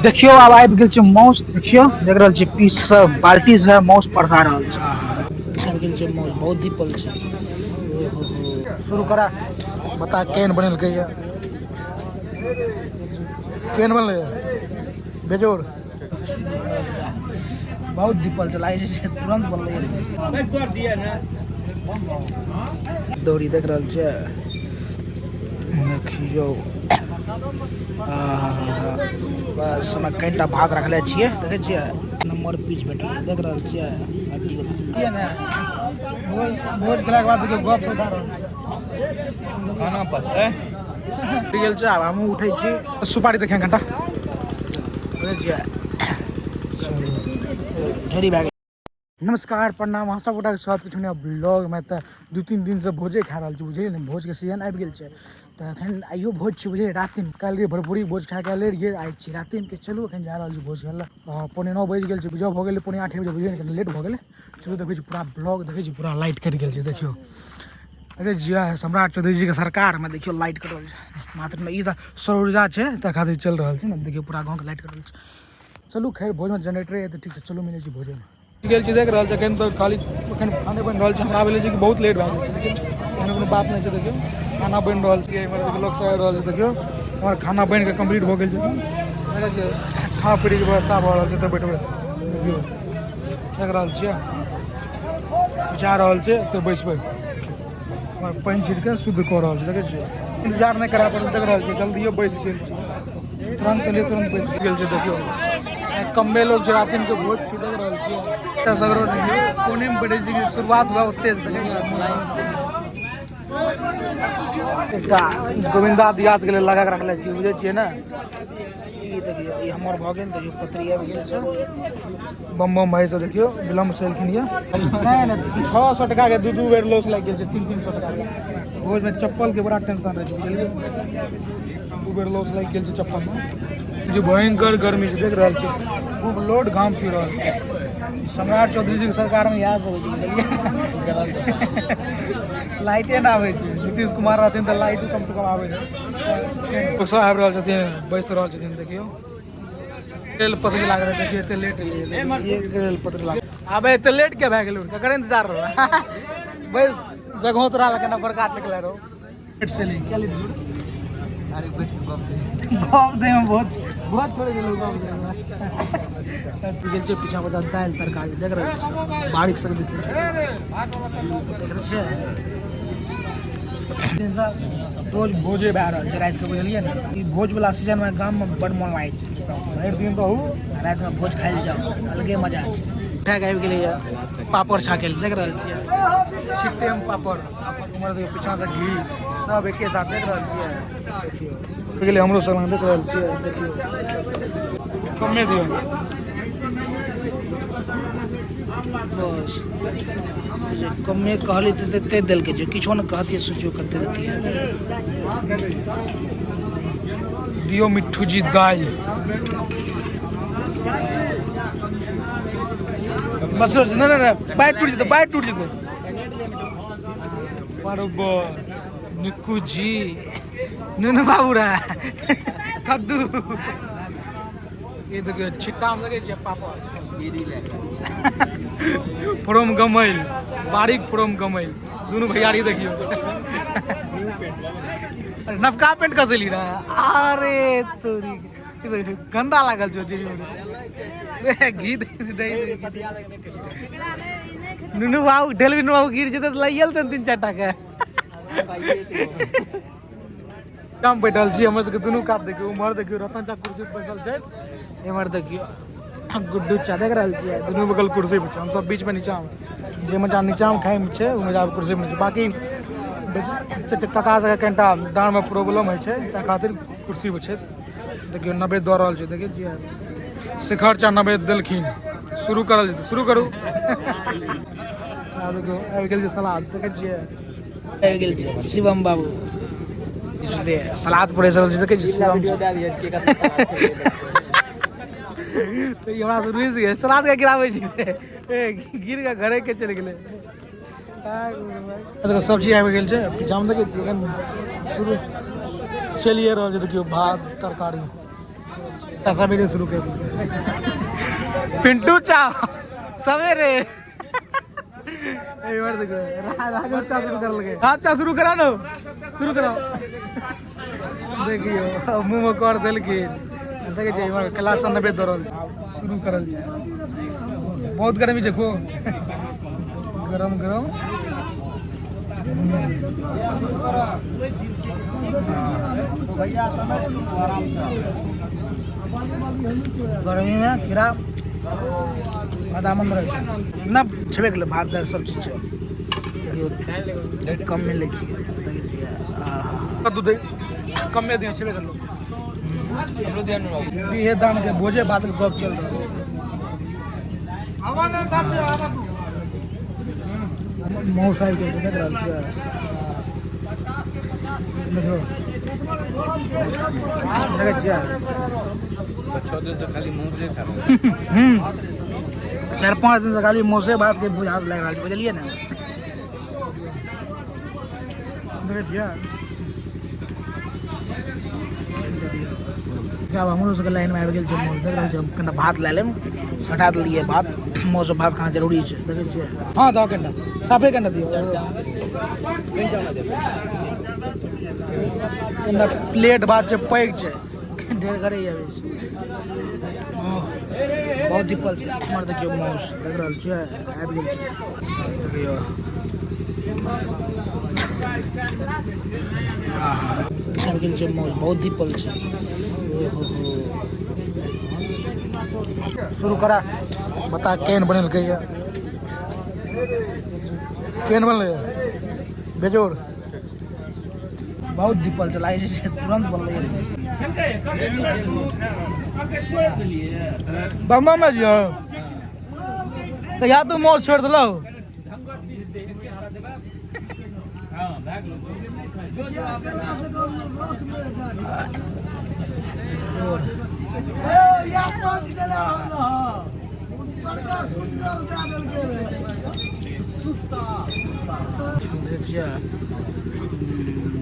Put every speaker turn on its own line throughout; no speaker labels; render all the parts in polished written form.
देखियौ आब आबि गेल छै माउस। देखियौ देख रहल छियै पीस सब बाल्टी से माउस पढ़ा रहल छै। आबि गेल छै माउस, बहुत धीपल छै।
शुरू करा, बता केहन बनेलकै ये, केहन बनलै बेजोड़।
बहुत धीपल छै, लागै छै तुरंत बनलै। दौरी देख रहल छियै, देखियौ बस हमरा कनिटा भात रखले छियै, देखै छियै नंबर पीस भेटल, देख रहल छियै हड्डी वाला।
ने भोज खेलाके बाद देखियौ गप सब भए रहल छै,
खाना पचतै
गेल छै। आब हमहूँ उठै छी, सुपारी देखियै कनिटा,
देखै छियै ढेरी भए गेल।
नमस्कार, प्रणाम, अहाँ सब गोटाके स्वागत करै छी नया ब्लॉगमे। तऽ 2-3 दिनसँ भोजे खा रहल छी, बुझलियै ने, भोजके सीजन आबि गेल छै। तऽ एखन आइयो भोज छै, बुझलियै। रातिमे काल्हि रहियै भरपूरी भोज खा कऽ आयले रहियै, आइ छी रातिमे। चलू एखन जा रहल छी भोज खाय लए। 8:45 बजि गेल छै, बुझाउ भऽ गेलै 7:45 बजे, बुझलियै ने, कनि लेट भऽ गेलै। चलू देखै छी पूरा ब्लॉग, देखै छी पूरा लाइट कटि गेल छै। देखियौ देखै छियै सम्राट चौधरी जीके सरकारमे देखियौ लाइट कटल छै मात्र ने, ई तऽ सौर ऊर्जा छै ताहि खातिर चलि रहल छै ने। देखियौ पूरा गाँवके लाइट कटल छै। चलू खैर भोजमे जेनरेटर तऽ ठीक छै, चलू मिलै छी भोजनमे। गेल छी, देख रहल छै एखन तऽ खाली एखन खाने बनि रहल छै। हमरा भेलै छै कि बहुत लेट भए गेल छै, लेकिन एहन कोनो बात नहि छै। देखियौ खाना बनि रहल छै, एम्हर देखियौ लोक सब आबि रहल छै। देखियौ हमर खाना बनि कऽ कम्प्लीट भऽ गेल छै, देखै छियै खाना पीनाके व्यवस्था भऽ रहल छै। तऽ बैठबै, देखियौ देख रहल छियै जा रहल छै, तऽ बैसबै। हमर पानि छीट कऽ शुद्ध कऽ रहल छै, देखै छियै इंतजार नहि करय पड़ल, देख रहल छियै जल्दिए बैस गेल छी, तुरंत एलियै तुरंत बैस गेल छै। देखियौ कम्मे लोग छै, रातिम के भोज छी, देख रहल छियै सगरो। देखियौ कोने मे बैठे छी, शुरुआत हुआ ओते से देखै
एकटा गोविंदा दियाद के लेल लगा के रखले छियै, बुझै छियै ने। ई देखियौ ई हमर भऽ गेल, देखियौ पत्री आबि गेल छै।
बम बम भाई सब देखियौ विलम्ब से एलखिन ये। नहि नहि 600 टका के 2-2 बेर लॉस लागि गेल छै, 300-300 टका के भोज में चप्पल के बड़ा टेंशन रहै छै, बुझलियै। 2 बेर लॉस लागि गेल छै चप्पल में। जे भयंकर गर्मी छै, देख रहल छियै खूब लोड घाम चुहि रहल छै।
सम्राट चौधरी जी के सरकार में इएह सब होइ छै, बुझलियै,
लाइटे नहि आबै छै। नीतीश कुमार रहथिन तऽ लाइट कम से कम आबै रहै। सब आबि रहल छथिन, बैस रहल छथिन। देखियौ रेल पत्री लागल रहै, देखियौ एते लेट एलियै,
रेल पत्री लागल।
आबे एते लेट के भए गेलै, ककर इंतजार रहौ? बैस जगहो तोरा लग केना बड़का छकले रहौ। लेट से एलियै, क्या लेट?
अरे बैठ के गप दे,
गप दे में बहुत बहुत छोड़ि गेलौ गप दे में। गेल छै पीछा पर दालि तरकारी, देख रहल छी बारीक से देख रहल छियै। रोज भोजे भए रहल छै रातिके, बुझलियै ने। ई भोजवला सीजनमे गाममे बड़ मोन लागै छै,
भरि दिन रहू
रातिमे भोज खाइ लए जाउ, अलगे मजा छै। उठा कऽ आबि गेलैए पापड़ छाकै लए, देख रहल छियै
छिट्टेमे पापड़, उम्हर देखियौ पीछाँसँ घी सब एके साथ, देख रहल छियै।
देखियौ
गेलै हमरो सब,
देख रहल छियै, देखियौ
कमे दियौ
बस जे कमे कहली तऽ तते देलकै, जे किछो नहि कहतियै सोचियौ कते देतियै।
दियौ मिट्ठू जी दालि बस। नहि नहि नहि बाइट टूटि जेतै, बाइट टूटि जेतै। बरोबर निक्कू जी, नुनू बाबू रे कद्दू, ई देखियौ छिट्टामे देखै छियै पापड़ फ्रॉम गमैल, बारीक फ्रॉम गमैल, दुनू भैयारी। देखियौ अरे नवका पेंट कसैली रहे, अरे तोरी गंदा लागल छौ जे घी दे।
नुनू बाबू ढेलबी, नुनू बाबू गिर जेतै तऽ लैए लेतै 3-4 टा के।
हम बैठल छी, हमर सबके दुनू कात देखियौ, उम्हर देखियौ रतन चा कुर्सी पर बैसल छै,
एम्हर देखियौ गुड्डू चा, देख रहल छियै
दुनू बगल कुर्सी पर छै। हम सब बीच में नीचा मे, जे मजा नीचा मे खाय मे छै ओ मजा कुर्सी पर छै। बाकी काका सबके कनिटा डाँड़ मे प्रॉब्लम होइ छै, ताहि खातिर कुर्सी पर छै। देखियौ नवेद दऽ रहल छै, देखै छियै शिखर चा नवेद देलखिन, शुरू करल जेतै, शुरू करू। आब देखियौ आबि गेल छै सलाद, देखै छियै
आबि गेल छै शिवम बाबू,
सलाद पड़ैस रहल छै, देखै छियै शिवम। तऽ ई हमरा से रुसि गेल, सलाद के गिराबै छी, ए गिर के घरे के चलि गेलै। सब्जी आबि गेल छै, पीछामे देखै छियै एखन शुरू चलिए रहल छै। देखियौ भात तरकारी सवेरे शुरू कर पिंटू चा सवेरे एक बार देखो राजू चा शुरू कर लगे। हाँ चा शुरू करा नो, शुरू कराओ। देखियो मुँह में कर देलखिन। देखै छियै इमहर कैलाश 90 दौड़ल शुरू करल छै। बहुत गर्मी छै, खूब गरम गरम। गर्मी में खीरा फायदामंद रहै छै ना। छेबे केलै भात दालि सब चीज छै। कम मिलै छियै। दूध कमे दियौ, छेबे करलो। इहे दान के भोजे भात के गप चल रहल। मौस आबि गेल, देख रहल छियै। देखियौ, देखै छियै।
6 दिन से खाली मौसे खा।
4-5 दिन से खाली मौसे भात के भोज हाथ लागि रहल छै, बुझलियै ने। देखै छियै। आब हमरो सबके लाइनमे आबि गेल छै मौस। देख रहल छियै, कनिटा भात लए लेब, सटा देलियै भात। मौस भात खाना जरूरी छै। देखै छियै। हाँ दऽ कनिटा साफे कनिटा दियौ, कनिटा प्लेट भात छै, पैघ छै, ढेर घरे आबै छै। बहुत the people छै। हमर देखियौ मौस, देख रहल छियै, आबि गेल छै। देखियौ आबि गेल छै मौस, बहुत the people छै। ओहो हो, शुरू करा, बता केहन बनेलकै यऽ, केहन बनलै बेजोड़। बहुत the people छै, लागै छै तुरंत बनलै। बम्बा में जियो कहिया तू मौस छोड़ि देलौ।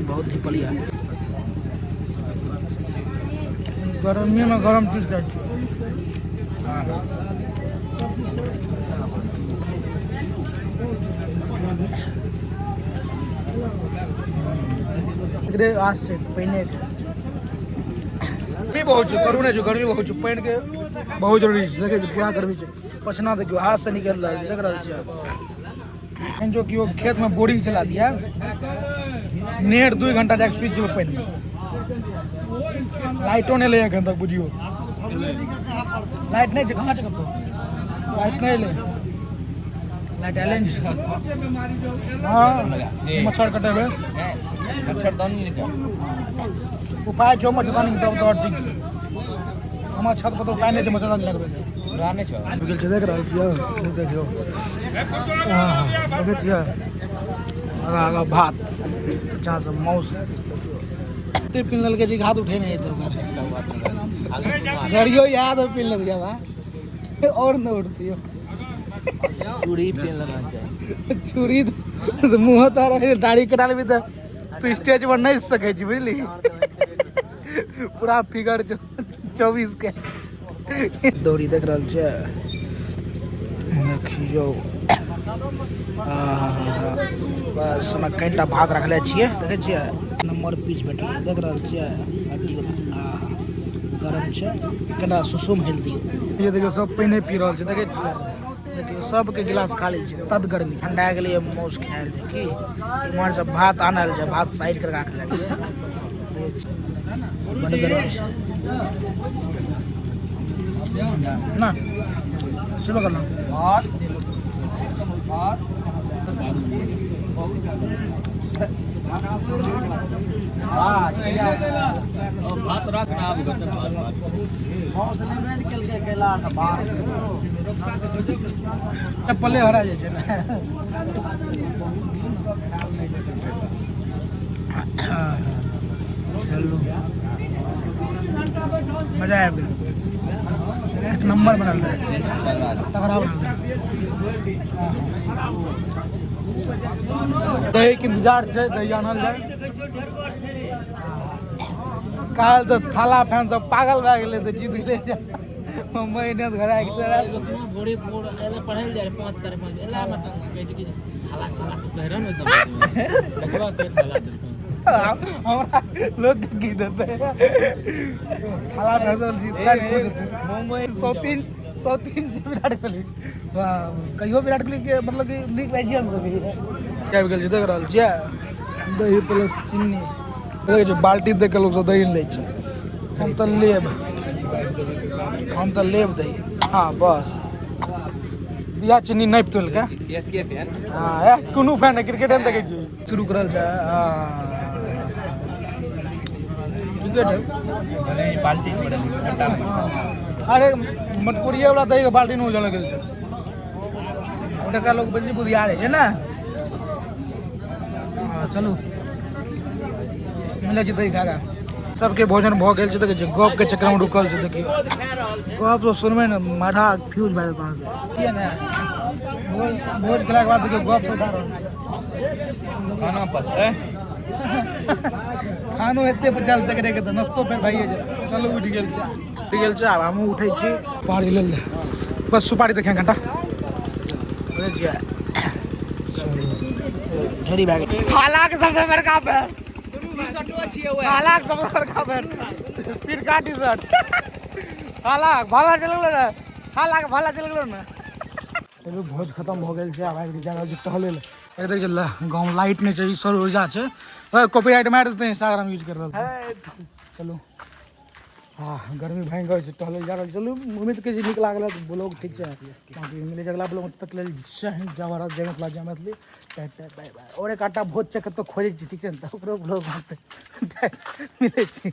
बहुत the people यऽ। गर्मी में गरम चीज खाइ छियै। एकरे आस छै पानिके। गर्मी बहुत छै, करू नहि छै, गर्मी बहुत छै, पानिके बहुत जरूरी छै। देखै छियै पूरा गर्मी छै, पसीना देखियौ हाथ से निकलि रहल छै, देख रहल छियै। एहन जो केओ खेतमे बोरिंग चला दिया, नेट 2 घंटा जाके सुति जेबै पानिमे। लाइटो नहि एलै एखन तक, बुझियौ लाइट नहि छै। कहाँ छै कतौ लाइट नहि एलै, लाइट एलै नहि छै। हाँ मच्छर कटेबै,
मच्छरदानी निकाल।
उपाय छौ मच्छरदानी तब तो ठीक छै। हमर छत पर तो उपाय नहि छै मच्छरदानी लगबै के।
पुराने छौ
गेल छै, देख रहल छियै। देखियौ देखै छियै, आगा आगा भात, पीछाँ से मौस। एते पीन लेलकै जे हाथ उठे नहि हेतै ओकर। गाड़ियो याद पीन लेलकै बा, और नहि उठतियो।
चूड़ी पेन लेना चाही।
चूड़ी मुँह तारा दाढ़ी कटा लेबी तऽ स्टेज पर नहि सकै छी, बुझली। पूरा फिगर 24 के दौड़ी देख रहल छियै। देखियौ बस हमरा कनिटा भात रखले छियै, देखै छियै। नंबर पीस भेटल, देख रहल छियै। हड्डीवला गरम छै, कनिटा सुसुम हेल दियौ। ये देखियौ सब पानि पी रहल छै, देखै छियै। देखियौ सबके गिलास खाली छै, तद गर्मी ठंडा गेलैए। मौस खायल छै की इम्हर से भात आनल छै, भात साइड कर राखले छियै। बड गर्मी छै ना, चलो करना। पल्ले हरा जाइ छै ने। चलू मजा आबि गेल, एक नंबर बनल रहै, तगड़ा बनल रहै। दही के इंतजार छै, दही आनल जाय। काल्हि तऽ थाला फैन सब पागल भए गेलै तऽ जीत गेलै मुम्बई इंडियंस घर आबि गेलै।
भोरे भोर एला पढ़ै लए जाइ रहै 5 साढ़े 5 एला मतलब कहै छै कि थाला थाला तू कहि रहल ने एकदम देखबा के थाला देलकौ।
हमरा लोक के की देतै, थाला फैन सब जीत काल्हि खुश हेतै।
मुंबई
103 छै विराट कोहली। वाह, कहियो विराट कोहली के मतलब कि नीक लागि सब आबि गेल छै। देख रहल छियै दही प्लस चीनी। देखै छियै बाल्टी देख के लोक सब दही लै छै। हम तऽ लेब, हम तऽ लेब दही। हाँ बस दिया चीनी नापि तोलि के।
CSK fine.
हाँ, ए कोनो फैन नहि, क्रिकेट नहि देखै छी। शुरू करल छै क्रिकेट है।
भले ही बाल्टी पड़ल खट्टा।
अरे मटकुरिये वाला दही के बाल्टी में उजल गेल छै। ओतुका लोक बेसी बुधियार होइ छै ने। हाँ, चलू मिलै छै दही खा कऽ। सबके भोजन भऽ गेल छै। देखै छियै गप के चक्कर में रुकल छै। देखियौ गप सब सुनबै ने माथा फ्यूज भए जेतै अहाँके। किया ने भोज भोज खेलाके बाद देखियौ गप सब भए रहल छै।
खाना पचतै?
खानो एते बचल तक के तऽ नाश्तो फेर भइए जेतै। चलू उठि गेल छै, उठि गेल छै। आब हमहूँ उठै छी। सुपारी लेल बस सुपारी देखें घंटा ढेरी भए गेल। थालाके सबसँ बड़का फैन, थालाके सबसँ बड़का फैन, पिरका टी शर्ट। थालाक भाला चलि गेलो ने, थालाक भाला चलि गेलो ने। चलू भोज खतम भऽ गेल छै। आब आबि जा रहल छी टहलै लए। देख देखियौ गाँवमे लाइट नहि छै, ई सौर ऊर्जा छै। कॉपीराइट मारि देतै, इंस्टाग्राम यूज कर रहल छै। चलू हाँ गर्मी भयंकर छै, टहलै जा रहल। चलू उम्मीद करै छी नीक लागल है ब्लॉग, ठीक छै? बाकी मिलै छै अगला ब्लॉग तक लेल। जय हिंद, जय भारत, जय मिथिला, जय मैथिली। टाटा बाय बाय। और एक आटा भोज छै कतौ खोजै छी, ठीक छै ने, तऽ ओकरो ब्लॉग बनतै। मिलै छी।